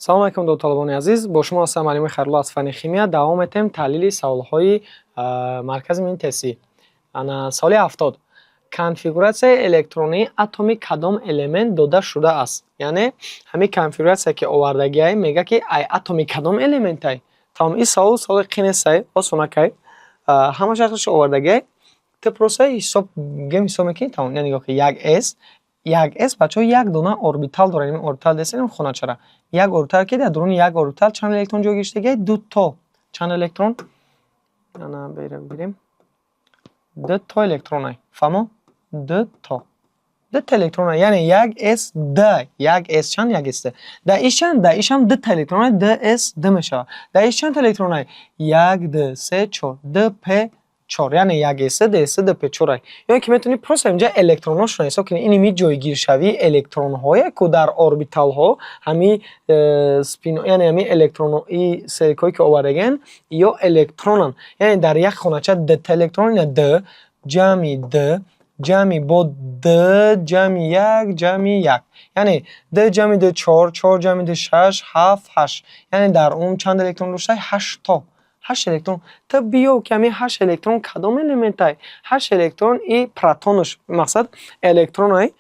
Салом алайкум, довталабони азиз! Бо шумо ҳастам муаллими Хайрулло аз фанни химия. Давом метаҳем таҳлили саволҳои маркази миллии тестӣ. Ана саволи 70: конфигуратсияи электронии атоми кадом элемент дода шудааст? Яъне ҳамин конфигуратсия, ки овардагиай, мега, ки ай атоми кадом элементай. Тамом, ин савол саволи қинесай, осонакай, ҳама шахсаш овардагиай, ту просто ҳисоб гем, ҳисоб мекунӣ, тамом. Яъне нигоҳ кун: як с, як с, бачаҳо, як дона орбитал дорад. Ин орбитал дестем, хоначара як орбитал, ки дар дуруни як орбитал чанд электрон ҷой гирифтагиай? Ду то. Чанд электрон? Ана бера бигирем, ду то электронай. Фаҳмо? Ду то, дута электрона. Яъне як с д, як с чанд? Як с д. Дар иш чанд? Дар ишам дута электронай, д с д мешавад. Дар иш чанд электронай? Як, д, се, чор, д п чор. Яъне як с д, с д п чорай. Ё ки метавонӣ просто инҷа электронҳошро ҳисоб кунӣ. Ин ими ҷойгиршавии электронҳое ку дар орбиталҳо, ҳами спин, яъне ҳами электроно, и ссылка ое ки овардагиан, ё электронанд. Яъне дар як хонача дта электрон, ина д ҷамъи д ҷамъи бо д ҷамъи як ҷамъи як, яъне д ҷамъи д чор, чор ҷамъи д шаш, ҳафт, ҳашт. Яъне дар ум чанд электрон дошта? Ҳашт то, ҳашт электрон. Ту биё, ки ҳамин ҳашт электрон кадом элементай? Ҳашт электрон и протонаш, мақсад электронай,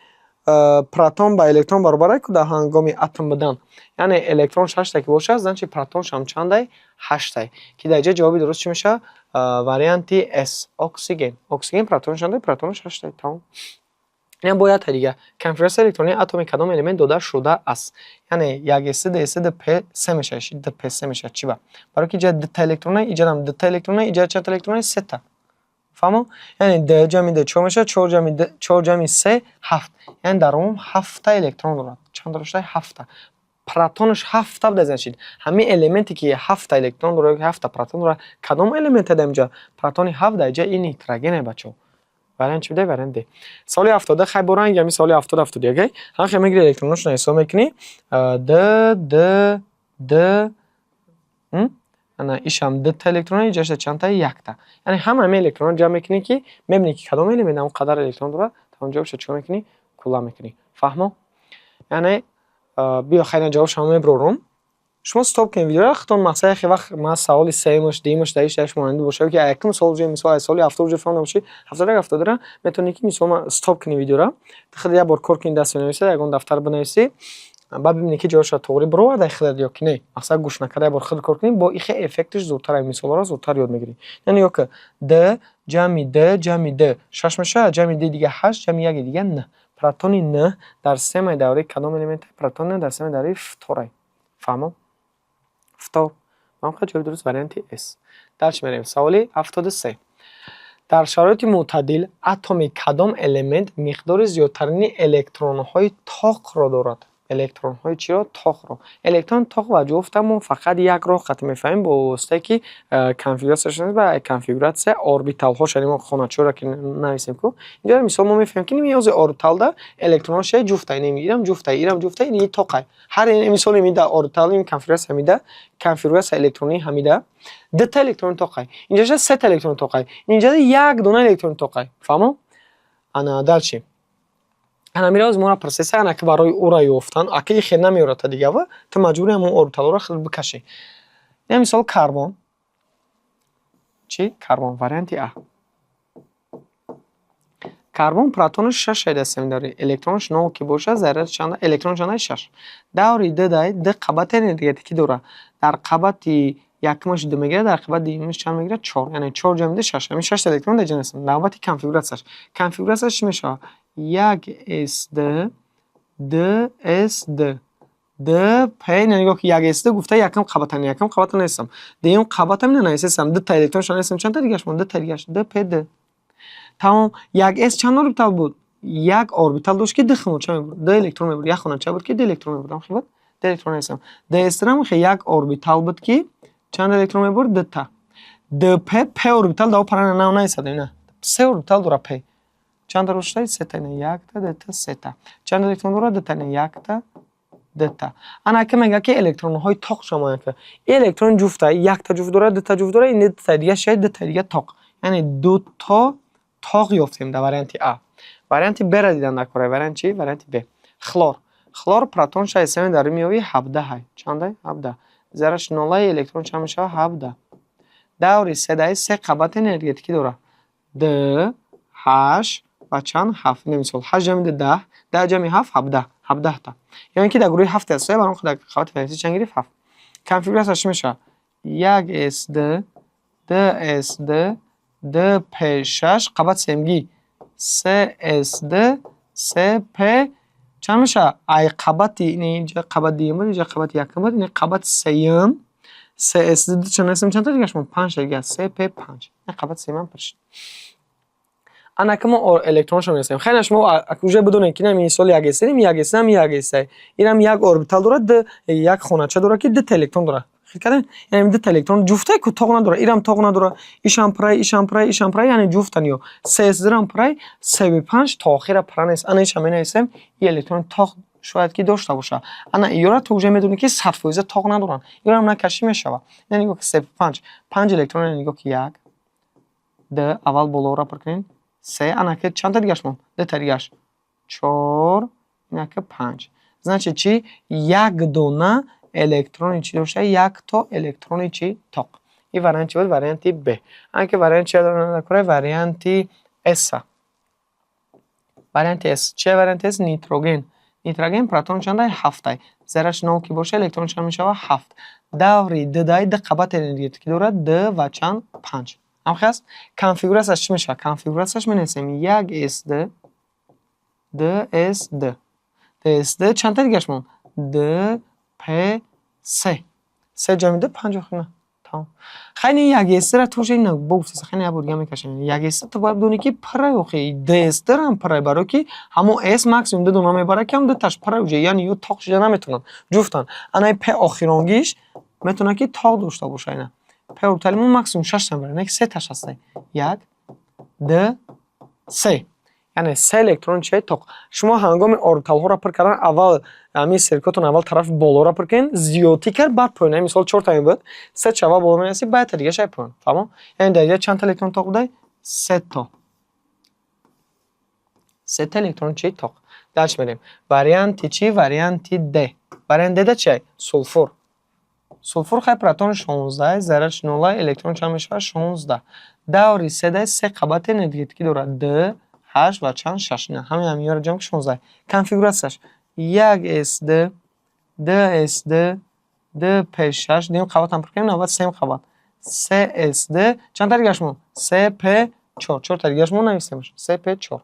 протон ба электрон баробар ку дар ҳангоми атом будан. Яъне электрон шашта ки бошад, значит, протоншам чандай? Ҳаштай. Ки дар инҷа ҷавоби дуруст чӣ мешавад? Варианти с, оксиген. Оксиген протонаш чандай? Протонаш ҳаштай. Тамом. Ин бояд дига: конфигуратсияи электронии атоми кадом элемент дода шудааст? Яъне як с д, с д п се мешавад, д п се мешавад. Чӣ ба? Барои ки иҷа дута электрона, иҷарам дута электрона, иҷа чандта электрона? Сета. Фаҳмо? Яъне д ҷамъи д чор мешавад, чор ҷамъи д, чор ҷамъи се ҳафт. Яъне дар умум ҳафта электрон дорад. Чанд дошта? Ҳафта. Протонаш ҳафта буда. Значит, ҳамин элементе, ки ҳафта электрон дорад, ҳафта протон дорад, кадом элемент дар инҷа протони ҳафт? Дар инҷа ин нитрогене, бачаҳо. Вариант чи буда? Вариант д. Саволи 70. Хай, бо ранги ҳамин саволи 70, 71. Ҳам хел мегири, электроношро ҳисоб мекунӣ: д, д, д, ана ишам дта электрон, иҷаша чандта? Якта. Яъне ҳама ҳамин электронро ҷамъ мекунӣ, ки мебинӣ, ки кадом элемент ҳамон қадар электрон дорад. Тамом, ҷавобша чикор мекунӣ? Кулла мекунӣ. Фаҳмо? Яъне биё, хайна, ҷавобшаро меброрум, шумо стоп кунед видеоро худтон. Мақсад, яхе вақт ман саволи сеюмаш, дуюмаш, даиш монанди бошад, ки якум савол ҷои, мисол, аз саволи 70 ҷо фаҳмида бошӣ, 71, 72-ра метавонӣ, ки мисол, стоп кунӣ видеоро, худ як бор кор кунӣ, даст бинависӣ, ягон дафтар бинависӣ, баъд бибинӣ, ки ҷавобшро тоғрӣ бироварда худат ё ки не. Мақсад, гӯш накарда як бор худ кор кунӣ, бо ихе эффектиш зудтар, мисолҳоро зудтар ёд мегирӣ. Яъне ё ки д ҷамъи д ҷамъи д шаш мешавад, ҷамъи д дига ҳашт, ҷамъи яки дига н. Протони н дар системаи давраи кадом элемент? Протони н дар системаи давраи фторай. Фаҳмо? Фтор. Мавқеъ, ҷавоби дуруст варианти с. Дальше меравем, саволи 73: дар шароити мӯътадил атоми кадом элемент миқдори зиёдтарини электронҳои тоқро дорад? Электронҳои чиро? Тоқро. Электрон тоқ ва ҷуфта мо фақат як роҳ қатъ мефаҳмем, бо воситае ки конфигуратсияш ва конфигуратсия орбиталҳош, яъне мо хоначаҳоро ки нависем ку инҷо, мисол, мо мефаҳмем, ки ниёзи орбиталда электронҳош ҷуфта, ирам ҷуфта, ирам ҷуфта, ин тоқай. Ҳар мисол ҳамида орбитал ин конфигуратсия ҳамида, конфигуратсия электронии ҳамида дута электрони тоқай, инҷаша сета электрони тоқай, инҷа як дона электрони тоқай. Фаҳмо? Ана дальше, ана мироз моро процесса, ана ки барои ӯра ёфтан ака ихе намеёрад, та дигава ту маҷбури ҳамон орбиталҳоро худ бикашӣ. Ин мисол карбон чи? Карбон, варианти а. Карбон протонаш шаш дастем дори, электронаш нол ки бошад, заряд чанда? Электрон чанда? Шаш. Даври д дай д қабати энергетикӣ дорад. Дар қабати якумаш ду мегирад, дар қабати дуюмаш чанд мегирад? Чор. Яъне чор ҷамъ ду шаш. Ҳамин шашта электрон дар ҷа нестанд. Навбати конфигуратсияш. Конфигуратсияш чӣ мешавад? Як с д, д с д, д п. Нигоҳ ки, як с д гуфта, якум қабата, якум қабата нестам, дуюм қабата нанависестам, дута электроншо нестам. Чандта дигаш монд? Дута дигаш, д п д. Тамом. Як с чанд орбитал буд? Як орбитал дошт, ки ду хонача мебурд, ду электрон мебурд. Як хонача буд, ки ду электрон мебурд. Ам буд, ду электрон нестам. Д с рам як орбитал буд, ки чанд электрон мебурд? Дута. Д п, п орбитал дао пара нав наисад, ина се орбитал дора. П чанд дошта? Сета. Ина якта, дута, сета. Чанд электрон дорад? Дута. Ина якта, дута. Ана ки мега, ки электронҳои тоқ шумоянд. Ин электрон ҷуфта, якта ҷуфт дорад, дута ҷуфт дорад, ин дута дига шояд, дута дига тоқ. Яъне дуто тоқ ёфтем дар варианти а. Варианти б-ра дидан накора. Вариант чи? Варианти б, хлор. Хлор протон шаи дар миёви 17. Чандай? 17. Зарраш нолаи, электрон чанд мешавад? 17. Даври седаи, се қабати энергетикӣ дорад. Д, ҳашт ва чанд? Ҳафт. Мисол, ҳашт ҷамъи 10, 10 ҷамъи ҳафт, 17, 17-та. Яъне ки дар гурӯҳи ҳафт аст, барои дар қабати валентӣ чанд гирифт? Ҳафт. Конфигуратсияш чӣ мешавад? Як с д, д с д, д п шаш, қабат семгӣ се с д, се п чанд мешавад? Ай қабати инҷа қабати дуюм буд, инҷа қабати якум буд, ин қабати сеюм се с д чанд нестем, чанд та дигаш монд? Панҷ дига, се п панҷ. Ин қабати сеюм пур шуд. Ана ки мо электроншо менависем. Хайр, шумо уже бидонед, ки ин мисоли як с, як с, як с, инам як орбитал дорад, як хонача дорад, ки дута электрон дорад. Хел кардем? Яъне дута электрон ҷуфтае ку, тоқ надорад. Ирам тоқ надорад, ишам пурай, ишам пурай, ишам пурай, яъне ҷуфтан. Ё се с дурам пурай, се панҷ то охира пура нест. Ана ишам менависем, и электрони тоқ шояд ки дошта бошад. Ана иёра ту уже медонӣ, ки 100% тоқ надоранд. Иёрам накашӣ мешавад. Яъне нигоҳ ки, се панҷ, панҷ электрон. Нигоҳ ки, як, д, аввал болоро пур кунем, се. Ана ки чандта дигаш монд? Дута дигаш, чор, инаки панҷ. Значит, чӣ? Як дона электрони чӣ дошта? Якто электрони чӣ? Тоқ. Ин вариант чӣ буд? Варианти б. Ана ки вариант чи дора? Варианти с. Варианти с чи? Варианти с нитроген. Нитроген протон чандай? Ҳафтай. Зарраш нол ки боша, электрон чанд мешавад? Ҳафт. Даври ддай, ду қабати энергетикӣ дорад, д ва чанд? Панҷ. Ҳамхел аст. Конфигуратсияш чӣ мешавад? Конфигуратсияш менависем: як с д, д с д, д с д. Чандта дигаш монд? Д п се. Се ҷамъи д панҷ. Охир тамом. Хайр, як с ра ту уже ина богуфтеса. Хайр, як бор дига мекашем. Як с ту бояд бидонӣ, ки пурай. Охи д с дам пурай, барое ки ҳамон с максимум ду дона мебарад, ки ҳам дуташ пурай уже, яъне ё тоқ шида наметавонанд, ҷуфтанд. Анаи п охиронгиш метавонад, ки тоқ дошта боша. Ина п орбитали мо максимум шашта мебарад, не ки сеташ ҳастай: як, д, се. Яъне се электрон чиай? Тоқ. Шумо ҳангоми орбиталҳоро пур кардан аввал ҳамин стрелкатон аввал тарафи болоро пур кунед, зиёдтӣ кард, баъд поён. Мисол, чорта мебуд, се ча аввал боло менависӣ, баъд та дигаша поён. Фаҳмо? Яъне дар инҷа чандта электрон тоқ будай? Сето, сета электрон чи? Тоқ. Дальше мерем. Варианти чи? Варианти д. Вариант д да чиай? Сулфур. Сулфур хай протон 16, зарраш нола, электрон чанд мешавад? 16. Даври седаи, се қабати энергетикӣ дорад: д, ҳашт ва чанд? Шаш. Ина ҳамин ҳамиёро ҷамъ ки 16. Конфигуратсияш: як с д, д с д, д п шаш. Дуюм қабатам пур кунем, навбат сеюм қабат се с д. Чандта дигаш монд? Се п чор. Чорта дигаш монд, нависемаш се п чор.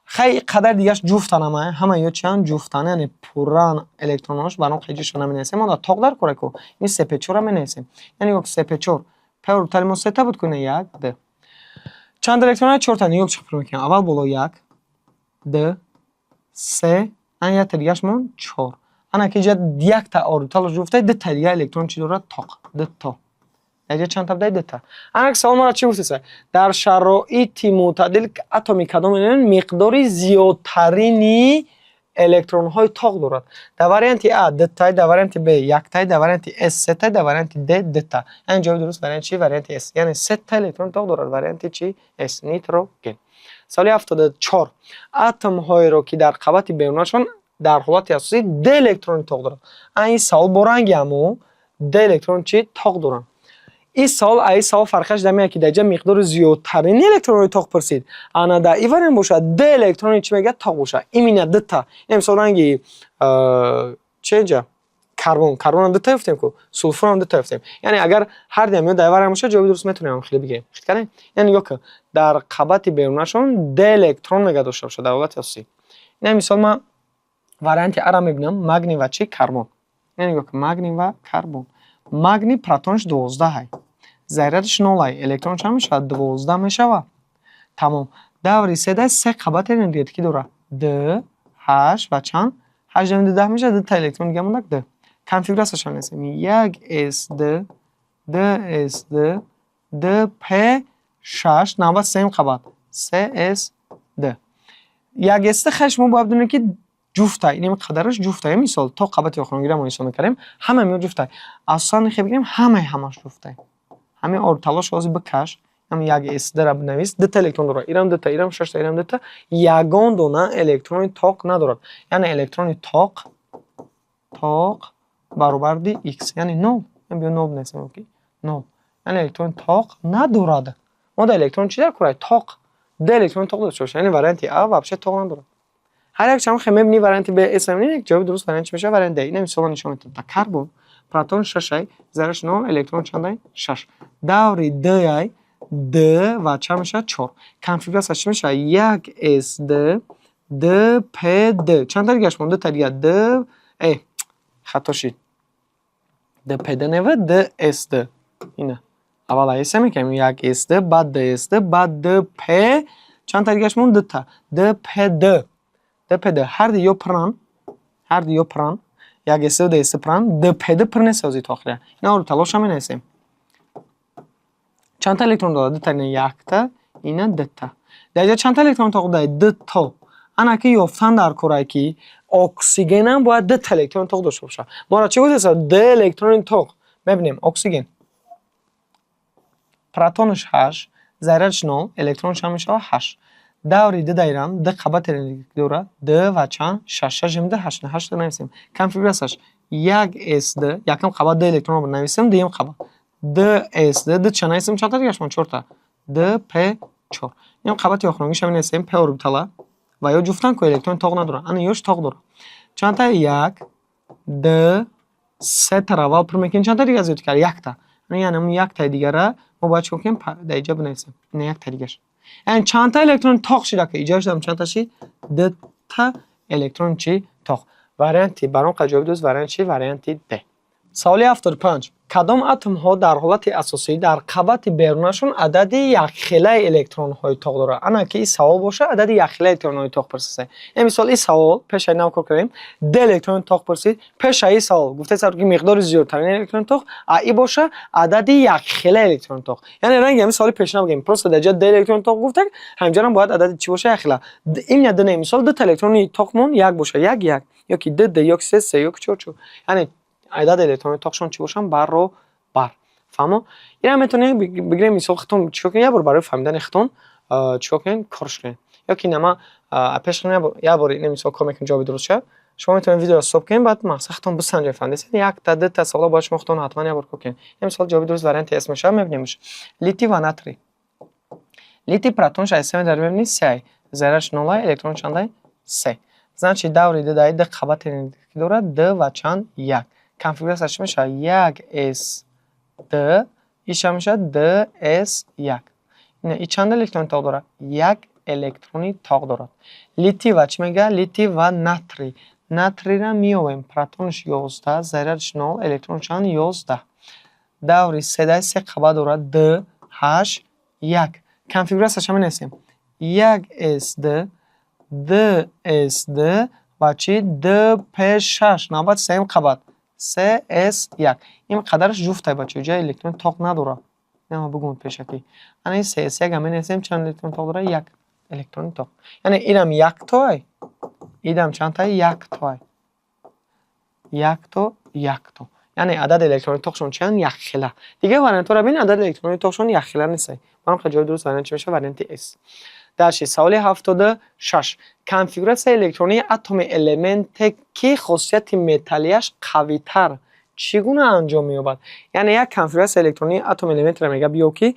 Хай, қадар дигаш ҷуфтан, ама ҳама ё чиан? Ҷуфтан, яъне пурран электронҳош. Бар он қайҷишо наменависем, мо дар тоқ дар кора ку, ин се п чорро менависем. Яъне ё се п чор, п орбитали мо сета буд куна, як, д. Чанд электрон? Чорта. Нигоҳ, чӣ пур мекунем: аввал боло, як, д, се. Ана якта дигаш монд, чор. Ана ки инҷа якта орбитал ҷуфта, дута дига электрон чӣ дорад? Тоқ, дуто. Даҷа чандта будай? Дута. Ана савол мара чӣ гуфтеса? Дар шароити мӯътадил атоми кадом миқдори зиёдтарини электронҳои тоқ дорад? Дар варианти а дутай, дар варианти б яктай, дар варианти с сетай, дар варианти д дута. Яъне ҷавоби дуруст вариант чи? Варианти с. Яъне сета электрон тоқ дорад варианти чи? С, нитроген. Саволи 74: атомҳоеро, ки дар қабати берунашон дар ҳолати асосӣ д электрони тоқ дорад. А ин савол бо ранги ҳамо д электрон чи? Тоқ доранд. Ин савол ин савол фарқаш дар меяд, ки дар ҷа миқдори зиёдтарини электронҳои тоқ пурсид. Ана дар ин вариант бошад, д электрони чӣ мегӯяд? Тоқ бошад, именно дута. Ин мисол ранги чи инҷа? Карбон. Карбонам дута ёфтем ку, сулфурам дута ёфтем. Яъне агар ҳар диам ё дар вариант бошад, ҷавоби дуруст метавонем хеле бигирем. Хит кардем? Яъне нигоҳ кун, дар қабати берунашон д электрон мега дошта бошад дар ҳолати асосӣ. Ин мисол ман варианти ара мебинам: магний ва чи? Карбон. Яъне нигоҳ кун, магний ва карбон. Магний протонаш 12-ай, зарядаш нолай, электрон чанд мешавад? 12 мешавад. Тамом. Даври седа, се қабати энергетикӣ дорад: д, ҳашт ва чанд? Ҳашт ҷамъи ду 10 мешавад, дута электрон дига мондак, д. Конфигуратсияшро менависем: як с д, д с д, д п шаш. Навбат сеюм қабат се с д. Як с д. Хай, шумо бояд бидонед, ки ҷуфта, ин қадараш ҷуфта. Мисол, то қабати охиронгира мо ҳисоб мекардем, ҳама меё ҷуфта. Асосан хе бигирем, ҳамаи ҳамаш ҷуфта. Ҳамин орбиталҳош ҳозир бикаш, ҳам як с д-ра бинавис, дута электрон дорад, ирам дута, ирам шашта, ирам дута, ягон дона электрони тоқ надорад. Яъне электрони тоқ тоқ баробари x, яъне нол. Биё, нол нависем, ки нол, яъне электрони тоқ надорад. Мо дар электрон чӣ дар кора? Тоқ. Д электрони тоқ дошта бошад, яъне варианти а вообще тоқ надорад. Ҳар як чам хе мебини, варианти б, с мебини, ҷавоби дуруст вариант чӣ мешавад? Вариант д. Ина мисолро нишон медиҳам. Дар карбон протон шашай, зарраш нол, электрон чандай? Шаш. Даври д ай, д ва чанд мешавад? Чор. Конфигуратсия чӣ мешавад? Як с д, д п д. Чанд та дигаш монд? Дута дига. Д, хато шид. Д п д нева, д с д. Ина аввал с мекунем, як с д, баъд д с д, баъд д п. Чанд та дигаш монд? Дута. Д п д, д п д. Ҳарду ё пуран, ҳарду ё пуран, як с д, с пуран, д п д пур нест. Ҳозир то охира ина орбиталоша менависем. Чандта электрон дорад? Дута. Ина якта, ина дута. Дар инҷа чандта электрон тоқ дорад? Дуто. Ана ки ёфтан дар корае, ки оксигенам бояд дута электрони тоқ дошта бошад. Моро чӣ гуфтеса? Д электрони тоқ. Мебинем, оксиген протонаш ҳашт, зарядаш нол, электронаш чанд мешавад? Ҳашт. Даври д дайрам, д қабати дорад, д ва чанд? Шаш. Шаш д, ҳашт. Ҳаштро нависем. Конфигуратсияш як с д, якум қабат д электронро нависем, дуюм қабат д с д, д ча нависем, чандта дигаш мон? Чорта. Д п чор. Ин қабати охиронгиша менависем, п орбитала, ва ё ҷуфтан ку электрони тоқ надорад. Ана ёш тоқ дорад. Чандта? Як, д, сетара аввал пур мекунем. Чандта дига зиёд кард? Якта. Яъне ҳамун яктаи дигара мо бояд чикор кунем? Дар иҷа бинависем. Ина якта дигаш. Яъне чандта электрони тоқ шида, ки иҷа шудам, чандта шид? Дута электрон чи? Тоқ. Варианти баром қа ҷавоби дуруст вариант чи? Варианти д. Саволи 75. Кадом атомҳо дар ҳолати асосӣ дар қабати берунашон адади якхелаи электронҳои тоқ дорад? Ана ки ин савол боша, адади якхелаи электронҳои тоқ пурсида. Ин мисол, ин савол пешаи нав кор кардем, д электрони тоқ пурсид. Пешаи ин савол гуфтаи, ки миқдори зиёдтарини электрони тоқ, а и боша адади якхелаи электрони тоқ. Яъне ранги ҳамин саволи пешина бигем, просто дар ҷои д электрони тоқ гуфтак, ҳаминҷарам бояд адади чӣ боша? Якхела. Имя д не, мисол, дута электрони тоқмон як боша, як як, ёки д д, ёки се се, ёки чор чор, яъне адади электрони тоқшон чӣ бошанд? Баробар. Фаҳмо? Инам метавонем бигирем, мисол, худтон чикор кунем, як бор барои фаҳмидани худтон чикор кунем, корш кунем, ё ки нама пеш як бор ин мисол кор мекунем, ҷавоби дуруст шавад. Шумо метавонед видеоро стоп кунед, баъд мақсад худтон бисанҷед. Фаҳмидед? Якта, дута саволо бояд шумо худтон ҳатман як бор кор кунед. Ин мисол ҷавоби дуруст варианти с мешавад. Мебинемш. Литий ва натрий. Литий протонш аз се дар мебинед, се, зарядаш нола, электрон чандай? Се. Значит, даври д дай, д қабати дорад, д ва чанд? Як. Конфигуратсия чӣ мешавад? Як с д, иш мешавад д с як. И чанд электрони тоқ дорад? Як электрони тоқ дорад. Литий ва чӣ мегӯяд? Литий ва натрий. Натрийра меёбем. Протонаш 11, зарядаш нол, электрон чанд? 11. Даври седаи, се қабат дорад, д, ҳашт, як. Конфигуратсияша менависем: як с д, д с д ва чӣ? Д п шаш. Навбати сеюм қабат се с як. Ин қадараш ҷуфтай, бачаҳо, ҷои электрони тоқ надорад. Инама бигӯм пешакӣ. Ана се с як менависем, чанд электрон тоқ дорад? Як электрони тоқ. Яъне инам яктой, идам чандта? Яктой, якто, якто. Яъне адади электрони тоқшон чианд? Якхела. Дигар вариантҳоро бин, адади электрони тоқшон якхела нест. Баром ҷавоби дуруст вариант чӣ мешавад? Варианти с. Дальше, саволи 76. Конфигуратсияи электронии атоми элементе, ки хосияти металлияш қавитар, чӣ гуна анҷом меёбад? Яъне як конфигуратсияи электронии атоми элементро мега биё, ки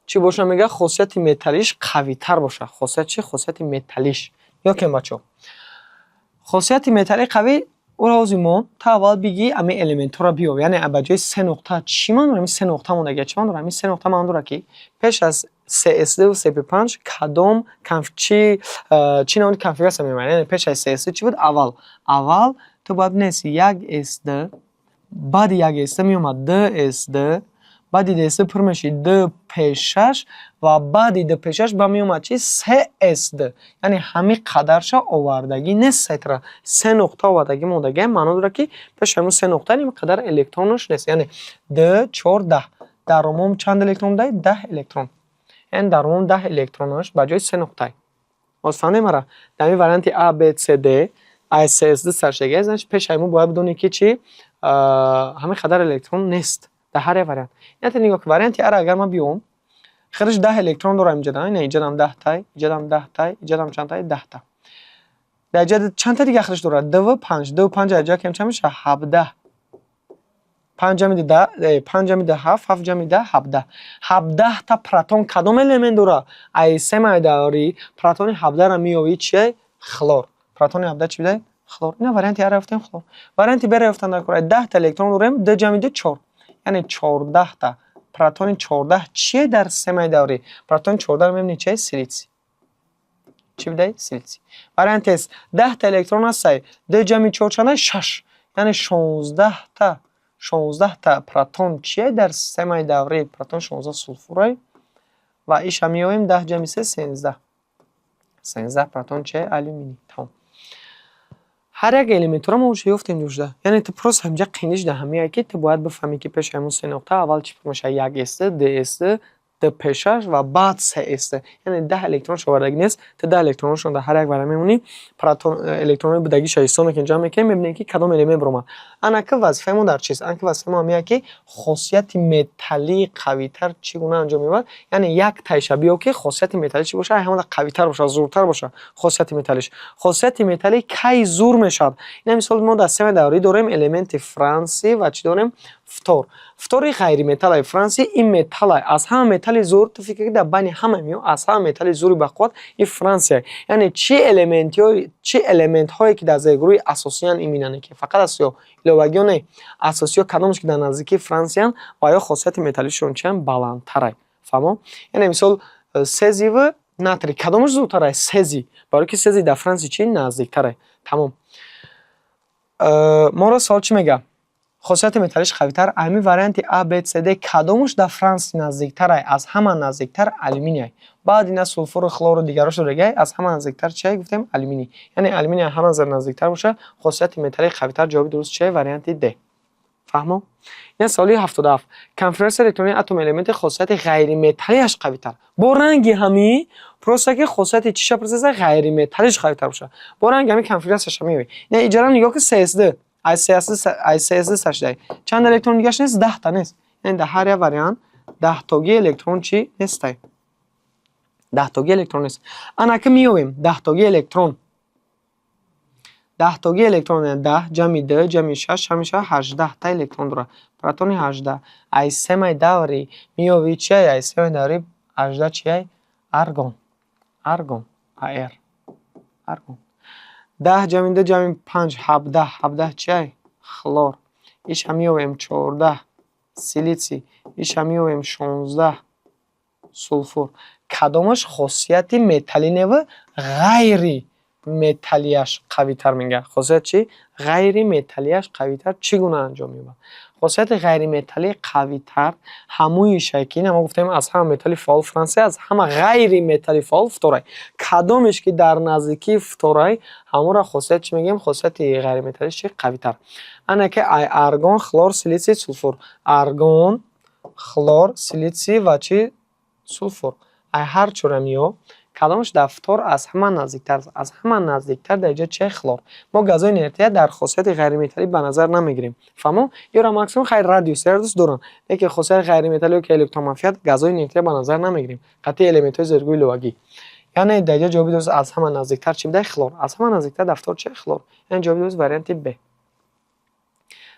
чӣ боша? Мега, хосияти металлиш қавитар бошад. Хосият чи? Хосияти металлиш. Ё кен, бачаҳо, хосияти металли қавӣ ӯро ҳозир мо та аввал биги ами элементҳоро биёб. Яъне ба ҷои се нуқта чӣ маъно дорад? Ами се нуқта мондагия чӣ маъно дорад? Ами се нуқта маъно дорад, ки пеш аз 3sd 3p5 кадом чӣ навъи конфигуратсия меомад. Яъне пеш аз 3sd чӣ буд? Аввал ту бояд бинависи як sd, баъди як sd меомад dsd, баъди dsd пур мешид dp6 ва баъди dp6 ба меомад чи? 3sd. Яъне ҳамин қадарша овардагӣ нест. Сетра се нуқта овардагӣ мондагӣ маъно дорад, ки пеш ҳамун се нуқта ин қадар электронаш нест. Яъне д, чор, 10. Дар умум чанд электрон даҳ? 10 электрон. Яъне дар умум 10 электронаш ба ҷои се нуқтае. Боз фаҳмем мара? Дар ин варианти а, б, с, д аз 3sd саршагия, значит, пеш ҳамун бояд бидонӣ, ки чи ҳамин қадар электрон нест дар ҳар як вариант. Яъне нигоҳ кун, варианти ара агар ман биём, худаш 10 электрон дорам инҷа, ина инҷадам 10 тай, инҷадам 10 тай, инҷадам чанд тай? 10 та. Дар ҷа чандта дига худаш дорад? Дуву панҷ. Дуву панҷ дар ҷа кам чанд мешавад? 17. Панҷ ҷамъи да, панҷ ҷамъи да ҳафт, ҳафт ҷамъи да 17. 17-та протон кадом элемент дорад? Ай системаи даврӣ протони 17-ро меёбӣ, чие? Хлор. Протони 17 чӣ бидай? Хлор. Ина варианти А рафтем, хлор. Варианти Б рафтан дар кора. 10-та электрон дорем, ду ҷамъи ду чор. Яъне 14-та. Протони 14 чие дар системаи даврӣ? Протони 14 мебинӣ чие? Силитсий. Чӣ бидай? Силитсий. Варианти С: 10-та электрон ҳастай, ду ҷамъи чор чанда? Шаш. Яъне 16-та. 16-та протон чие дар системаи даврӣ? Протон 16 сулфурай ва иша меёбем: 10 ҷамъи се 13. 13 протон чие? Алюминий. Тамом. Ҳар як элементро мо уже ёфтем душда. Яъне ту просто ҳамҷа қиниш дар ҳамияе, ки ту бояд бифаҳмӣ, ки пеши ҳамун се нуқта аввал чӣ мешавад: як с, д с, д п шаш ва баъд се с. Яъне 10 электронш овардаги нест, ту 10 электроншон дар ҳар як вариант мемонӣ, протон электронҳои будагиша ҳисоб мекунем, ҷамъ мекунем, мебинем, ки кадом элемент баромад. Анаки вазифаи мо дар чист? Анаки вазифаи мо ҳамия, ки хосияти металлии қавитар чӣ гуна анҷом меёбад. Яъне як тайша биё, ки хосияти металлӣ чӣ бошад, ҳамада қавитар бошад, зуртар бошад хосияти металлиш. Хосияти металлӣ кай зур мешавад? Ина мисол, мо дар системаи даврӣ дорем элементи франсий ва чӣ дорем? Фтор. Фтори ғайриметаллай, франсий ин металлай. Аз ҳама металли зур, ту фикр ки дар байни ҳама миё аз ҳама металли зури бақувват ин франсия. Яъне чӣ элементҳои, чӣ элементҳое, ки дар зергурӯҳи асосиян, иминане, ки фақат асосиё, иловагиё не, асосиё, кадомаш ки дар наздикии франсиян ва ё хосияти металлишон чиан? Баландтарай. Фаҳмо? Яъне мисол, сезиву натрий кадомаш зудтарай? Сезий. Барои ки сезий дар франсий чӣ? Наздиктарай. Тамом. Моро савол чӣ мегӯяд? Хосияти металлиш қавитар. Ҳамин варианти А, Б, С, Д кадомаш дар франсий наздиктарай? Аз ҳама наздиктар алюминий. Баъд ина сулфуру, хлору дигарошо дигай, аз ҳама наздиктар чия гуфтем? Алюминий. Яъне алюминий ҳама наздиктар бошад, хосияти металлии қавитар. Ҷавоби дуруст чия? Варианти Д. Фаҳмо? Ин саволи 77: конфигуратсияи электронии атоми элементи хосияти ғайриметаллиаш қавитар. Бо ранги ҳамин, просто ки хосияти чиша пурсеса? Ғайриметаллиш қавитар бошад. Бо ранги ҳамин конфигуратсияша меёбӣ. Не, иҷара нигоҳ ки ссд ай ссд сашдай чанд электрон дигаш нест? 10-та нест. Яъне дар ҳар як вариант 10-тогии электрон чӣ нестай? 10-тогии электрон нест. Анаки меёбем 10-тогии электрон. 10-тогии электрон 10 ҷамъи д ҷамъи шаш чанд мешавад? 18-та электрон дорад. Протони 18 ай системаи даври меёбӣ чиай? Ай системаи даври 18 чиай? Аргон. Аргон, ар, аргон. 10 ҷамъи ду ҷамъи панҷ 17. 17 чиай? Хлор. Иша меёбем: 14 силитсий. Иша меёбем: 16 сулфур. Кадомаш хосияти металлӣ неву ғайри металлияш қавитар мегӯяд? Хосият чӣ? Ғайриметаллияш қавитар чӣ гуна анҷом меёбад? Хосияти ғайриметаллии қавитар ҳамоише, ки ина мо гуфтем, аз ҳама металли фаъол франсий, аз ҳама ғайриметалли фаъол фторай. Кадомеш ки дар наздикии фторай, ҳамонро хосият чӣ мегӯем? Хосияти ғайриметаллиш чи? Қавитар. Ана ки ай аргон, хлор, силитсий, сулфур. Аргон, хлор, силитсий ва чӣ? Сулфур. Ай ҳар чора меё, кадомаш дар фтор аз ҳама наздиктар аст? Аз ҳама наздиктар дар ҷо чия? Хлор. Мо газҳои инертия дар хосияти ғайриметаллӣ ба назар намегирем. Фаҳмо? Ёра максимум хайр радиус доранд, лекин хосияти ғайриметаллиё ки электроманфият, газҳои инертия ба назар намегирем, қатъи элементҳои зергурӯҳи иловагӣ. Яъне дар ҷо ҷавоби дуруст аз ҳама наздиктар чӣ буда? Хлор. Аз ҳама наздиктар дар фтор чия? Хлор. Яъне ҷавоби дуруст варианти Б.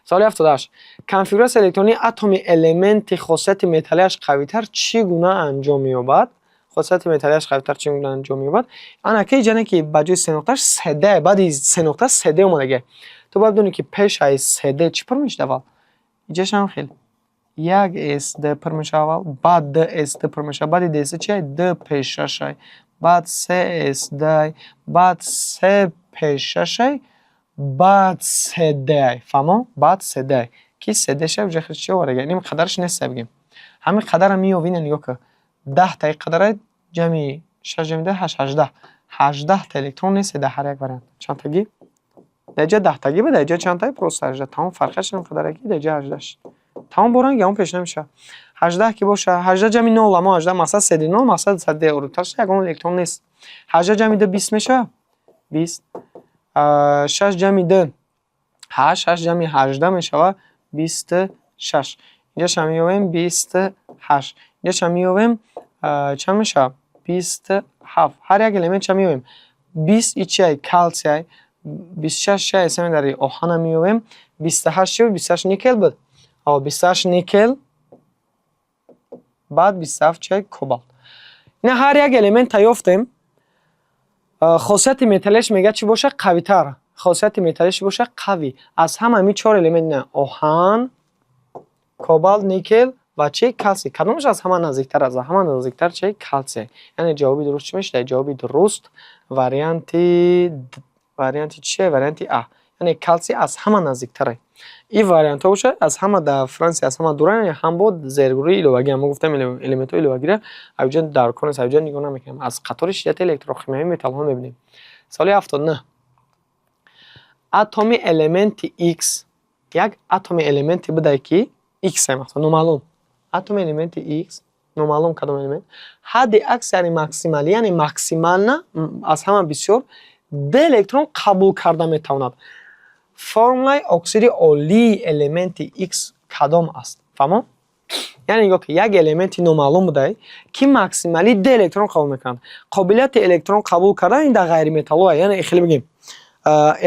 Саволи 78: конфигуратсияи электронии атоми элементи хосияти металлияш қавитар чӣ гуна анҷом меёбад? Хосияти металлияш қавитар чӣ гуна анҷом меёбад? Ана ки иҷа не, ки ба ҷои се нуқташ сд, баъди се нуқта сд омадагия. Ту бояд бидонӣ, ки пеш аз сд чӣ пур мешуд аввал. Иҷашам хел як сд пур мешавад аввал, баъд дсд пур мешавад. Баъди дсд чи? Д п шашай, баъд се сд, баъд се п шашай, баъд сд. Фаҳмо? Баъд сд, ки сд ша уҷа хел чи овардага? Ин қадараш нест, бигем, ҳамин қадара меёбӣ. Ина нигоҳ кун: 10-таи қадара ҷамъи шаш ҷамъи ду ҳашт, 18. 18-та электрон нест дар ҳар як вариант. Чандтагӣ? Дар ҷа 10-тагӣ ба дар ҷа чандтаи? Просто 18. Тамом, фарқияш ин қадаре, ки дар ҷа 18 шуд. Тамом, бо ранги ҳамон пеш намешавад. 18 ки боша, 18 ҷамъи нол, амо 18 мақсад сд нол, мақсад сд орбиталша ягон электрон нест. 18 ҷамъи ду 20 мешавад, 20. Шаш ҷамъи ду ҳашт, шаш ҷамъи 18 мешавад 26. Инҷаша меёбем 28. Инҷаша меёбем, чанд мешавад? 27. Ҳар як элемент ча меёбем? 20 ичиай? Калсий. 26 чиай? Семедари оҳана меёвем. 28 чи буд? 28 никел буд. 28 никел, баъд 27 чиай? Кобалт. Ина ҳар як элемента ёфтем. Хосияти металлиш мега чӣ боша? Қавитар. Хосияти металлиш боша қавӣ. Аз ҳама ҳамин чор элемент, ина оҳан, кобалт, никел ва чи? Калсий. Кадомаш аз ҳама наздиктар? Аз ҳама наздиктар чи? Калсий. Яъне ҷавоби дуруст чӣ мешавад? Ҷавоби дуруст варианти чие? Варианти А. Яъне калсий аз ҳама наздиктаре. Ин вариантҳо бошад, аз ҳама дар Франсия аз ҳама дуранд, яъне ҳам бо зергурӯҳи иловагӣ. Мо гуфтем, элементҳои иловагиро авҷа дар кор нест, авҷа нигоҳ намекунем. Аз қатори шиддати электрохимиявии металлҳо мебинем. Саволи 79. Атоми элементи X, як атоми элементе будае, ки X мақсад номаълум. Атоми элементи X, номаълум кадом элемент, ҳадди аксари максималӣ, яъне максимально аз ҳама бисёр д электрон қабул карда метавонад. Формулаи оксиди олии элементи X кадом аст? Фаҳмо? Яъне нигоҳ ки, як элементи номаълум будае, ки максималӣ д электрон қабул мекунад. Қобилияти электрон қабул кардан ин дар ғайриметаллҳо, яъне хеле бигем,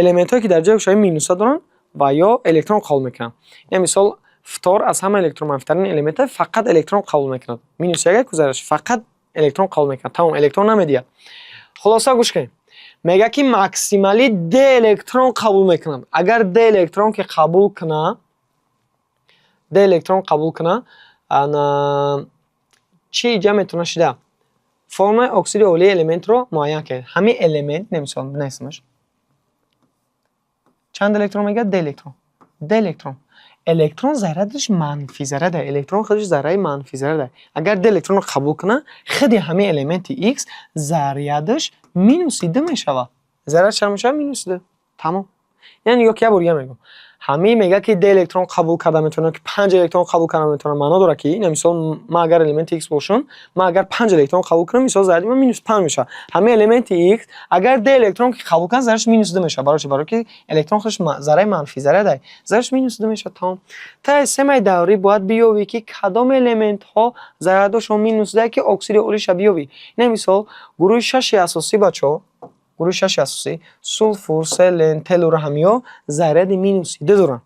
элементҳое, ки дар ҷои шои минуса доранд ва ё электрон қабул мекунанд. Яъне мисол, фтор аз ҳама электроманфитарин элемент, фақат электрон қабул мекунад. Минус як гузараш, фақат электрон қабул мекунад, тамом, электрон намедиҳад. Хулоса, гӯш кунед, мегӯяд, ки максималӣ д электрон қабул мекунад. Агар д электрон ки қабул кунад, д электрон қабул кунад, ана чӣ иҷа метавонад шида? Формулаи оксиди олии элементро муайян кунед. Ҳамин элемент, немисол, бинависемаш, чанд электрон мегӯяд? Д электрон. Д электрон. Электрон зарядаш манфӣ заряда. Электрон худаш зарраи манфӣ заряда. Агар д электронро қабул кунад, худи ҳамин элементи X зарядаш минуси д мешавад. Заряд чанд мешавад? Минуси д. Тамом. Яъне нигоҳ ки, як бор дига мегӯям, ҳамин мегӯяд, ки д электрон қабул карда метавонад, ки панҷ электрон қабул карда метавонад. Маъно дорад, ки ина мисол, ман агар элементи X бошам, ман агар панҷ электрон қабул кунам, мисол, заряди ман минус панҷ мешавад. Ҳамин элементи X агар д электрон ки қабул кунад, зарядаш минус д мешавад. Барои чи? Барои ки электрон худаш зарраи манфӣ заряда, зарядаш минус д мешавад. Тамом. Таи схемаи даврӣ бояд биёвӣ, ки кадом элементҳо зарядошон минус д, ки оксиди олиша биёвӣ. Ина мисол, гурӯҳи шаши асосӣ, бачаҳо, гурӯҳи шаши асосӣ: сулфур, селен, теллур, ҳамиё заряди минуси д доранд.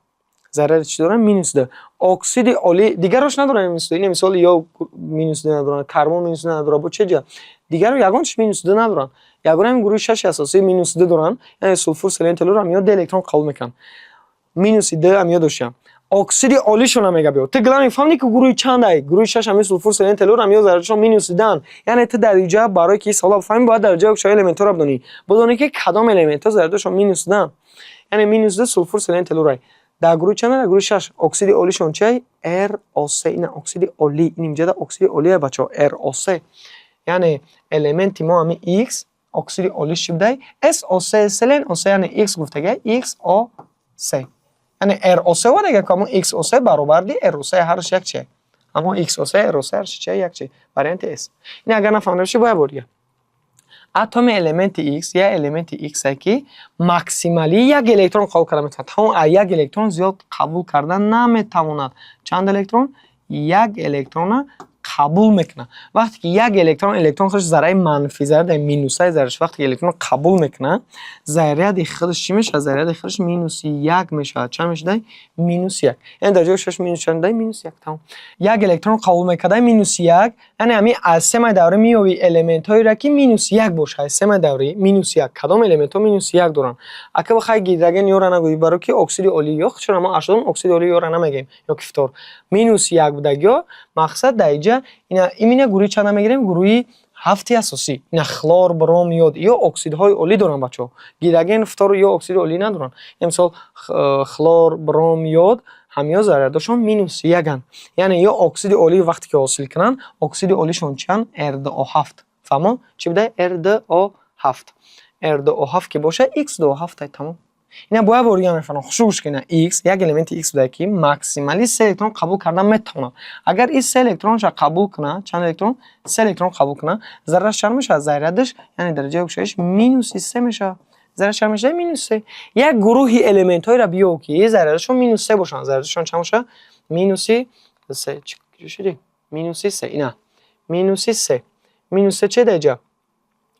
Заряди чӣ доранд? Минус д. Оксиди олӣ дигарош надоранд минус д. Ина мисол, ё минус д надоранд, карбон минус д надорад, бо че ҷа дигаро ягон чиз минус д надоранд. Ягона ҳамин гурӯҳи шаши асосӣ минус д доранд, яъне сулфур, селен, теллур, ҳамиё д электрон қабул мекунанд. Минуси д ҳамиё доштанд. Оксиди олишона мега биё. Ту главное фаҳмидӣ, ки гурӯҳи чандай? Гурӯҳи шаш, ҳамин сулфур, селен, теллур, ҳамиё зарядашон минуси дан. Яъне ту дар инҷа барои ки савола бифаҳмӣ, бояд дараҷаи оксиди элементҳоро бидонӣ, бидонӣ, ки кадом элементҳо зарядашон минус дан. Яъне минус д сулфур, селен, теллурай. Дар гурӯҳи чанд? Дар гурӯҳи шаш. Оксиди олишон чиай? РО3. Ина оксиди олӣ. Ин инҷада оксиди олие, бачаҳо, РО3. Яъне элементи мо ҳамин X оксиди олиш чӣ будай? СО3, селен О3. Яъне X гуфтага XО3, яъне РО3 оварда, ки ҳамон XО3 баробарди РО3, ҳарш як чие. Ҳамон XО3, РО3 ҳарш чие? Як чи. Варианти С. Ин агар нафаҳмида бошӣ, бояд бор дига. Атоми элементи X, як элементи X, ки максималӣ як электрон қабул карда метавонад. Тамом, аз як электрон зиёд қабул карда наметавонад. Чанд электрон? Як электрона қабул мекунад. Вақте ки як электрон, электрон худаш зарраи манфӣ заряда, минусаи зарядаш, вақте ки электронро қабул мекунад, заряди худаш чӣ мешавад? Заряди худаш минуси як мешавад. Чанд мешавад? Минуси як. Яъне дар ҷои шаш минус чанд? Минуси як. Тамом. Як электрон қабул мекарда, минуси як. Яъне ҳамин аз схемаи даврӣ меёбӣ элементҳоеро, ки минуси як бошад. Аз схемаи даврӣ минуси як, кадом элементҳо минуси як доранд? Ака, бихай, гидроген ёра нагӯӣ, барои ки оксиди олӣ ё чаро мо ашдон оксиди олӣ ёра намегӯем, ё ки фтор минуси як будагиё. Мақсад дар инҷа ина имина гурӯҳи чанда мегирем? Гурӯҳи ҳафти асосӣ. Ина хлор, бром, йод, ё оксидҳои олӣ доранд, бачаҳо. Гидроген, фтор ё оксиди олӣ надоранд. Мисол, хлор, бром, йод, ҳамиё зарядошон минус яканд. Яъне ё оксиди олӣ вақте ки ҳосил кунанд, оксиди олишон чианд? РДО7. Фаҳмо, чӣ буда? РДО7. РДО7 ки бошад, Х27. Тамом. Ина бо як бор дига мефаҳмам, хушрӯ гӯш кунед. X, як элементи X буда, ки максималӣ се электрон қабул карда метавонад. Агар ин се электронша қабул кунад, чанд электрон? Се электрон қабул кунад, зарраш чанд мешавад? Зарядаш, яъне дараҷаи оксидиш минуси се мешавад. Зарядаш чанд мешавад? Минус се. Як гурӯҳи элементҳоеро биёв, ки зарядашон минус се бошанд. Зарядашон чанд бошад? Минуси се. Чӣ шудӣ? Минуси се. Ина минуси се. Минус се че дар инҷа?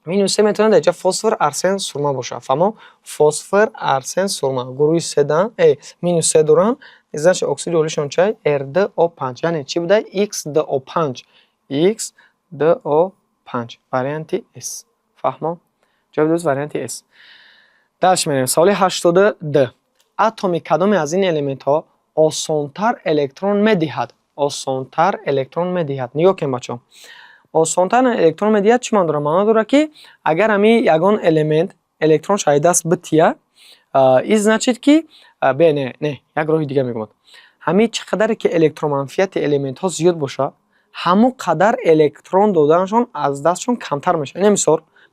Минус се метавонад дар ҷа фосфор, арсен, сурма бошад. Фаҳмо? Фосфор, арсен, сурма. Гурӯҳи седан, минус се доранд. Значит, оксиди олишон чай? R2O5. Яъне чӣ буда? X2O5. X2O5. Варианти С. Фаҳмо? Ҷавоби дуруст варианти С. Дальше мерем. Саволи 82. Атоми кадоме аз ин элементҳо осонтар электрон медиҳад? Осонтар электрон медиҳад. Нигоҳ кунед, бачаҳо. Осонтар электрон медиҳад чӣ маъно дорад? Маъно дорад, ки агар ҳами ягон элемент электронш аз даст бития, ин значит, ки бе, не, не, як роҳи дига мегӯяд. Ҳамин чӣ қадаре ки электроманфияти элементҳо зиёд бошад, ҳамон қадар электрон доданашон аз дастшон камтар мешавад. Ина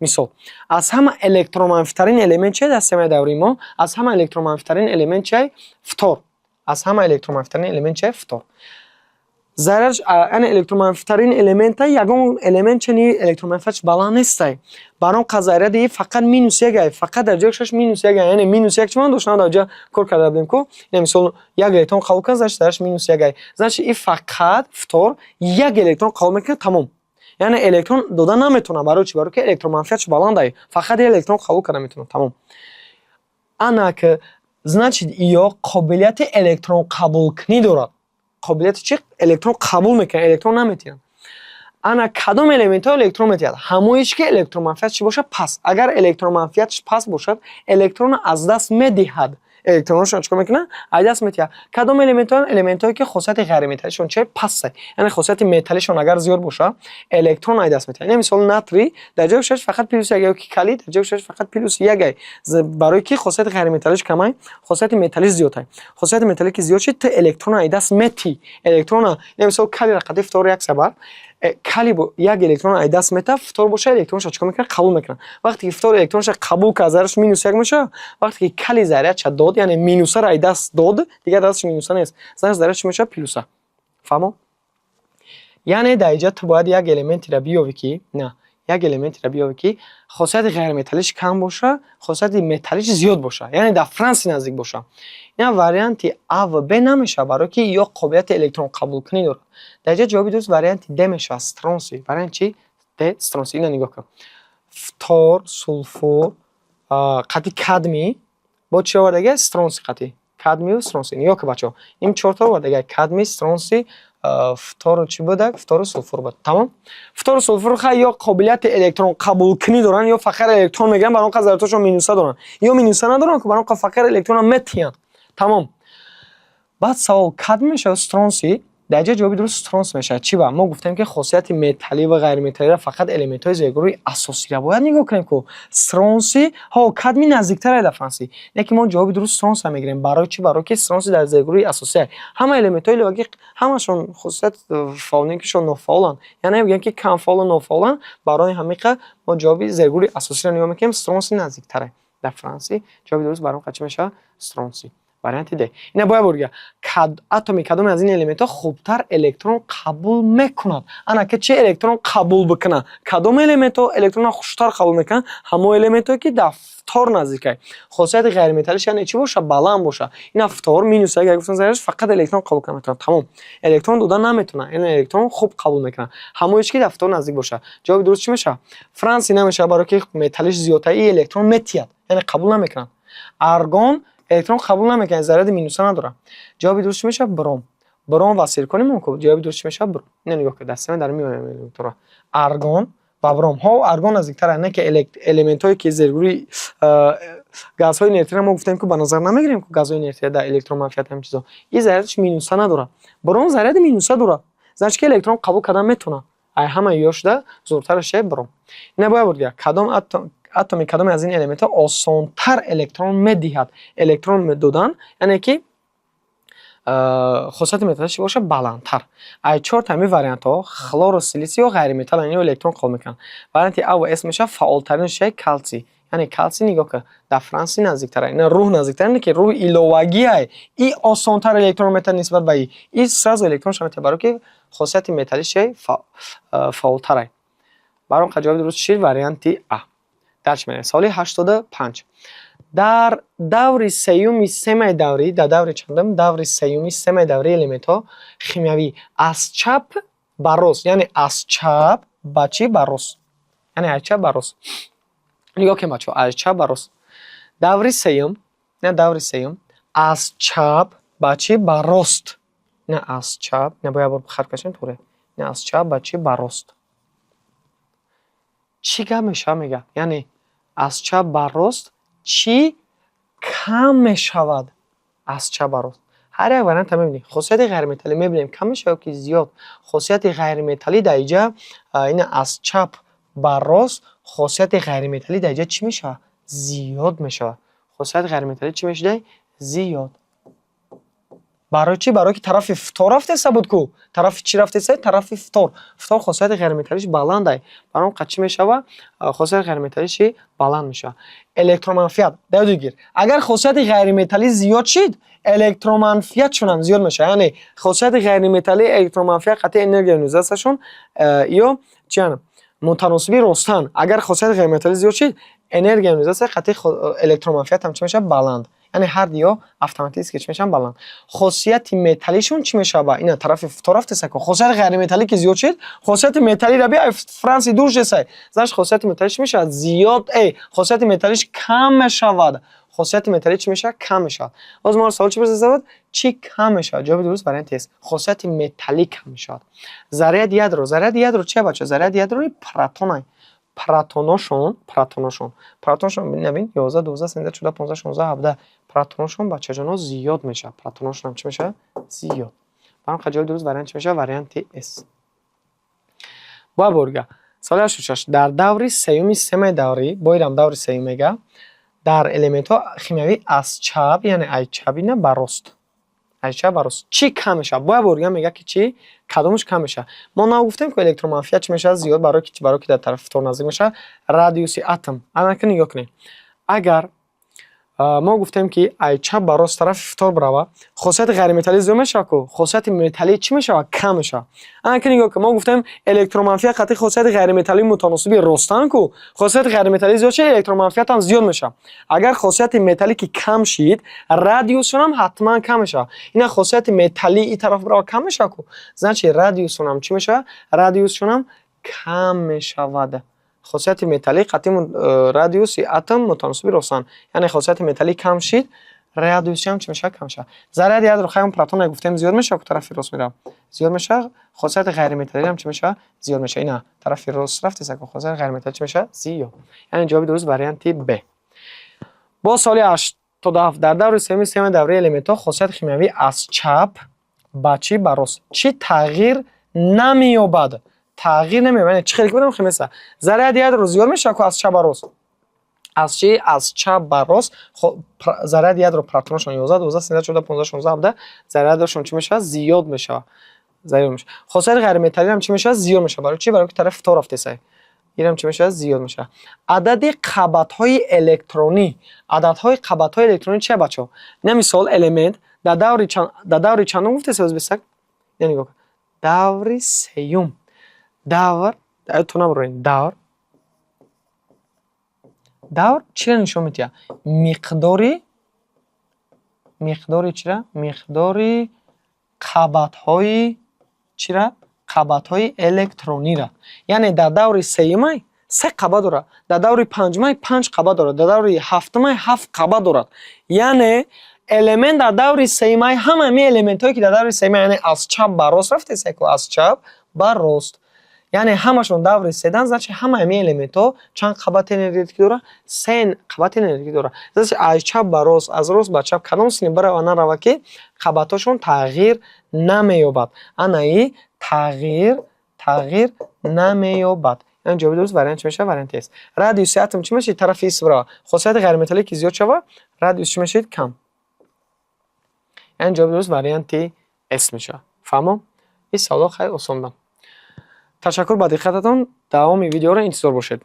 мисол, аз ҳама электроманфитарин элемент чист дар системаи даврии мо? Аз ҳама электроманфитарин элемент чист? Фтор. Аз ҳама электроманфитарин элемент чист? Фтор. Зарядш, яъне электроманфитарин элемента, ягон элемент чени электроманфиятш баланд нестай. Бар он қадр заряди фақат минус як ай, фақат дар ҷои шаш минус як ай, яъне минус як чӣ маъно дошт? Дар ҷо кор карда будем ку. Ина мисол, як электрон қабул кард, значит, зарядш минус як ай. Значит, и фақат фтор як электрон қабул мекунад, тамом. Яъне электрон дода наметавонад. Барои чӣ? Барои ки электроманфиятш баланд ай. Фақат як электрон қабул карда метавонад, тамом. Ана ки, значит, ё қобилияти электрон қабулкунӣ дорад. Қобилияти чӣ? Электрон қабул мекунад, электрон наметиҳад. Ана кадом элементҳо электрон метиҳад? Ҳамоиш ки электроманфият чӣ бошад? Паст. Агар электроманфиятш паст бошад, электронро аз даст медиҳад. Электронҳошро чикор мекунад? Аз даст медиҳад. Кадом элементҳо? Элементҳое ки хосияти ғайриметаллишон чи паст, яъне хосияти металлишон агар зиёд бошад, электрон аз даст медиҳад. Ина мисол, натрий дар ҷои шаш фақат плюс як, ё ки калий дар ҷои шаш фақат плюс як ай. Барои ки хосияти ғайриметаллиш камай, хосияти металлиш зиёдтай. Хосияти металлӣ ки зиёд шид, ту электронро аз даст метиҳӣ. Электрона, ина мисол, калийро қадри фтор реаксия бар, калий як электрон аз даст метаҳад, фтор боша электронша чикор мекунад? Қабул мекунад. Вақте ки фтор электронша қабул кард, зарядш минус як мешавад. Вақте ки калий зарядша дод, яъне минусаро аз даст дод, дигар дасташ минуса нест, значит, зарядш чӣ мешавад? Плюса. Фаҳмо? Яъне дар инҷа ту бояд як элементеро биёвӣ, ки на, як элементеро биёвӣ, ки хосияти ғайриметаллиш кам боша, хосияти металлиш зиёд боша, яъне дар франсий наздик боша. Ина варианти А ва Б намешавад, барое ки ё қобилияти электрон қабулкунӣ дорад. Дар инҷа ҷавоби дуруст варианти Д мешавад, стронсий. Вариант чи? Д, стронсий. Ина нигоҳ кун. Фтор, сулфур, қати кадмий, бо чӣ овардага? Стронсий қати. Кадмию стронсий. Нигоҳ кун, бачаҳо. Ин чорта овардага: кадмий, стронсий, фтору чӣ будак? Фтору сулфур буд. Тамом? Фтору сулфур хай ё қобилияти электрон қабулкунӣ доранд, ё фақат электрон мегиранд, бар он қадр зарядҳошон минуса доранд. Ё минуса надоранд, ки бар он қадр фақат электронро метиҳанд. Тамом. Баъд савол: кадмий мешавад, стронсий? Дар ҷои ҷавоби дуруст стронсий мешавад. Чӣ ба? Мо гуфтем, ки хосияти металлӣ ва ғайриметаллиро фақат элементҳои зергурӯҳи асосиро бояд нигоҳ кунем ку. Стронсий, ҳо, кадмий наздиктар ай дар франсий. Лекин мо ҷавоби дуруст стронсийро мегирем. Барои чӣ? Барои ки стронсий дар зергурӯҳи асосӣ. Ҳама элементҳои иловагӣ ҳамашон хусусият фаъолникишон нофаъоланд. Яъне мегӯем, ки камфаъолу нофаъоланд. Барои ҳамин қадр мо ҷавоби зергурӯҳи асосиро нигоҳ мекунем, стронсий наздиктар ай дар франсий. Ҷавоби дуруст барои он чӣ мешавад? Стронсий. Варианти Д. Ина бояд бурга. Атоми кадоме аз ин элементҳо хубтар электрон қабул мекунад? Ана ки чӣ электрон қабул бикунад? Кадом элементҳо электронро хуштар қабул мекунанд? Ҳамон элементҳое, ки дар фтор наздикай. Хосияти ғайриметаллиш яъне чӣ боша? Баланд боша. Ина фтор минус як гуфтан, зарядш фақат электрон қабул карда метавонад. Тамом. Электрон дода наметавонад. Яъне электрон хуб қабул мекунад. Ҳамоиш ки дар фтор наздик боша. Ҷавоби дуруст чӣ мешавад? Франсий намешавад, барое ки металлиш зиёдтар, и электрон метиҳад. Яъне қабул намекунад. Аргон электрон қабул намекунад, заряди минуса надорад. Ҷавоби дуруст чӣ мешавад? Бром. Бром ва силикони мумкин. Ҷавоби дуруст чӣ мешавад? Бром. Ина нигоҳ кунед, дастама дар меоям элементҳоро. Аргон ва бром. Ҳо, аргон наздиктар, не ки элементҳое, ки зергурӯҳи газҳои инертиро мо гуфтем, ки ба назар намегирем, ки газҳои инертия дар электроманфият ҳамин чизо. И зарядаш минуса надорад. Бром заряди минуса дорад. Значит, ки электрон қабул кардан метавонад. Ай ҳама ё шуда зуртараш чия? Бром. Ина бояд бурд, кадом атом, атоми кадоме аз ин элементҳо осонтар электрон медиҳад? Электрон додан, яъне ки хосияти металлиш чӣ бошад? Баландтар. Ай чорта ҳамин вариантҳо хлору силитсий ё ғайриметаллан, ё электрон қабул мекунанд. Варианти А ва С мешавад. Фаъолтаринаш чия? Калсий. Яъне калсий, нигоҳ кун, дар франсий наздиктар. Ина рӯҳ наздиктар, не ки рӯҳ иловагиай. И осонтар электрон метаҳад нисбат ба и. И сразу электронша метаҳад, барое ки хосияти металлиш чия? Фаъолтарай. Барои он ҷавоби дуруст чӣ? Варианти А. Дальше меравем. Саволи 85. Дар даври сеюми системаи даврӣ, дар даври чандум? Даври сеюми системаи даврии элементҳо химиявӣ аз чап ба рост, яъне аз чап ба чӣ? Ба рост. Яъне аз чап ба рост. Нигоҳ кунед, бачаҳо, аз чап ба рост. Даври сеюм, на, даври сеюм аз чап ба чӣ? Ба рост. На, аз чап, на, бояд бор хат кашем, туре. На, аз чап ба чӣ? Ба рост. Чӣ гап мешавад, мега? Яъне аз чап ба рост чӣ кам мешавад? Аз чап ба рост. Ҳар як вариантро мебинем. Хосияти ғайриметаллӣ мебинем, кам мешавад ё ки зиёд? Хосияти ғайриметаллӣ дар инҷа, ина, аз чап ба рост хосияти ғайриметаллӣ дар инҷа чӣ мешавад? Зиёд мешавад. Хосияти ғайриметаллӣ чӣ мешуда? Зиёд. Барои чӣ? Барои ки тарафи фтор рафтеса буд ку. Тарафи чӣ рафтеса? Тарафи фтор. Фтор хосияти ғайриметаллиш баландай. Барои он қад чӣ мешавад? Хосияти ғайриметаллиш чӣ? Баланд мешавад. Электроманфият. Даёд гир. Агар хосияти ғайриметаллӣ зиёд шид, электроманфиятшонам зиёд мешавад. Яъне хосияти ғайриметаллӣ, электроманфият қатъи энергияи ионизатсияшон ё чиан? Мутаносиби ростан. Агар хосияти ғайриметаллӣ зиёд шид, энергияи ионизатсия қатъи электроманфият ҳам чӣ мешавад? Баланд. Яъне ҳар дуё автоматически чӣ мешаванд? Баланд. Хосияти металлишон чӣ мешавад? Ина, тарафи фтор рафтеса ку. Хосияти ғайриметаллӣ ки зиёд шид, хосияти металлиро би франси дур шесай. Значит, хосияти металлӣ чӣ мешавад? Зиёд, хосияти металлиш кам мешавад. Хосияти металлӣ чӣ мешавад? Кам мешавад. Боз моро савол чӣ пурсида? Чӣ кам мешавад? Ҷавоби дуруст варианти С. Хосияти металлӣ кам мешавад. Заряди ядро. Заряди ядро чия, бача? Заряди ядрои протонай. Протоношон, набин, 11, 12, 13, 14, 15, 16, 17 протоношон, бачаҷоно, зиёд мешавад. Протоношонам чӣ мешавад? Зиёд. Барои ҳам ҷавоби дуруст вариант чӣ мешавад? Варианти С. Ба борга. Саволи 86. Дар даври сеюми системаи даврӣ, боидам даври сеюм мега, дар элементҳо химиявӣ аз чап, яъне аз чап ина ба рост. Аз чап ба рост. Чӣ кам мешавад? Бояд борга мега, ки чӣ? Кадомаш кам мешавад? Мо нав гуфтем, ки электроманфият чӣ мешавад? Зиёд. Барои ки, барои ки дар тарафи фтор наздик мешавад. Радиуси атом. Анака, нигоҳ кунед. Агар мо гуфтем, ки ай чап ба рост тарафи фтор бирава, хосияти ғайриметаллӣ зиёд мешавад ку, хосияти металлӣ чӣ мешавад? Кам мешавад. Анака, нигоҳ кун, мо гуфтем, электроманфият қатъи хосияти ғайриметаллӣ мутаносиби ростан ку. Хосияти ғайриметаллӣ зиёд шид, электроманфият ҳам зиёд мешавад. Агар хосияти металлӣ ки кам шид, радиусшон ҳам ҳатман кам мешавад. Ина, хосияти металлӣ ин тараф бирава, кам мешавад ку, значит, радиусшон ҳам чӣ мешавад? Радиусшон ҳам кам мешавад. Хосияти металлӣ қатъи радиуси атом мутаносиби ростан, яъне хосияти металлӣ кам шид, радиуси ҳам чӣ мешавад? Кам мешавад. Заряди ядро хайм протоне гуфтем, зиёд мешавад ку, тарафи рост меравад, зиёд мешавад. Хосияти ғайриметаллӣ ҳам чӣ мешавад? Зиёд мешавад. Ина, тарафи рост рафтеса ку, хосияти ғайриметаллӣ чӣ мешавад? Зиёд. Яъне ҷавоби дуруст варианти Б. Боз соли 87. Дар даври сеюми системаи даврии элементҳо хосияти химиявӣ аз чап ба чӣ? Ба рост чӣ тағйир намеёбад? Тағйир намеёбад, яъне чӣ хеле ки будам, химеса. Заряди ядро зиёд мешавад ку аз чап ба рост. Аз чӣ? Аз чап ба рост заряди ядро протоношон 11, 12, 13, 14, 15, 16, 17 зарядашон чӣ мешавад? Зиёд мешавад, зиёд мешавад. Хосияти ғайриметаллӣ ҳам чӣ мешавад? Зиёд мешавад. Барои чӣ? Барои ки тарафи фтор рафтеса. Инам чӣ мешавад? Зиёд мешавад. Адади қабатҳои электронӣ. Ададҳои қабатҳои электронӣ чия, бачаҳо? На, мисол, элемент дар даври чандум гуфтеса? Ӯзбесак, нигоҳ кун, даври сеюм. Давр ту набурен. Давр чиро нишон медиҳад? Миқдори чира? Миқдори қабатҳои чира? Қабатҳои электронира. Яъне дар даври сеюмай се қабат дорад, дар даври панҷумай панҷ қабат дорад, дар даври ҳафтумай ҳафт қабат дорад. Яъне элемент дар даври сеюмай, ҳама ҳамин элементҳое, ки дар даври сеюмай, яъне аз чап ба рост рафтеса ку, аз чап ба рост, яъне ҳамашон даври седан, значит, ҳама ҳамин элементҳо чанд қабати энергетикӣ дорад? Се қабати энергетикӣ дорад. Значит, аз чап ба рост, аз рост ба чап кадом сини барава, нарава, ки қабатҳошон тағйир намеёбад. Анаи тағйир намеёбад. Яъне ҷавоби дуруст вариант чӣ мешавад? Варианти С. Радиуси атом чӣ мешавад? Тарафи С бирава, хосияти ғайриметаллӣ ки зиёд шавад, радиус чӣ мешавад? Кам. Яъне ҷавоби дуруст варианти С мешавад. Фаҳмо? Ин саволҳо хеле осон буданд. Ташаккур ба диққататон. Давоми видеоро интизор бошед.